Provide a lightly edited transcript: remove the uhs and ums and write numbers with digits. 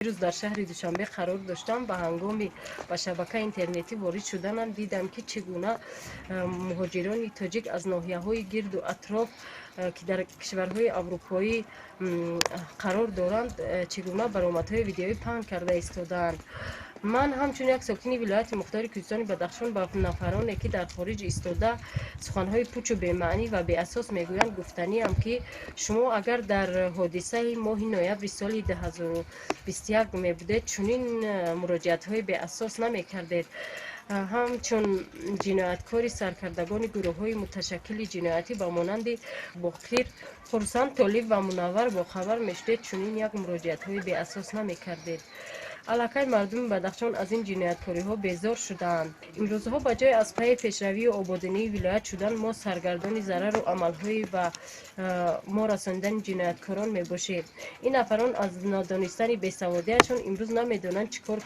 Дирӯз дар шаҳри Душанбе қарор доштам. Ба ҳангоми ба шабакаи интернетӣ ворид шуданам дидам, ки чӣ гуна муҳоҷирони тоҷик аз ноҳияҳои гирду атроф, ки дар кишварҳои аврупоӣ қарор доранд, чӣ гуна баромадҳои видеоӣ паҳн карда истодаанд. Ман ҳамчун як сокини вилояти мухтори Кӯҳистони Бадахшон ба нафароне, ки дар хориҷ истода суханҳои пучу бемаънӣ ва беасос мегӯянд, гуфтаниам, ки шумо агар дар ҳодисаи моҳи ноябри соли 2021 мебудед, чунин муроҷиатҳои беасос намекардед. Ҳамчун ҷинояткори саркардагони гурӯҳҳои муташаккили ҷиноятӣ ба монанди Боқир, Хурсанд, Толиб ва Мунаввар бохабар мешудед, чунин як муроҷиатҳои беасос намекардед. Аллакай мардуми Бадахшон аз ин ҷинояткориҳо безор шудаанд. Имрӯзҳо ба ҷои аз пайи пешравию ободонии вилоят шудан, мо саргардони зарару амалҳои ба мо расонидани ҷинояткорон мебошем. Ин нафарон аз надонистани бесаводиашон имрӯз намедонанд, чӣ кор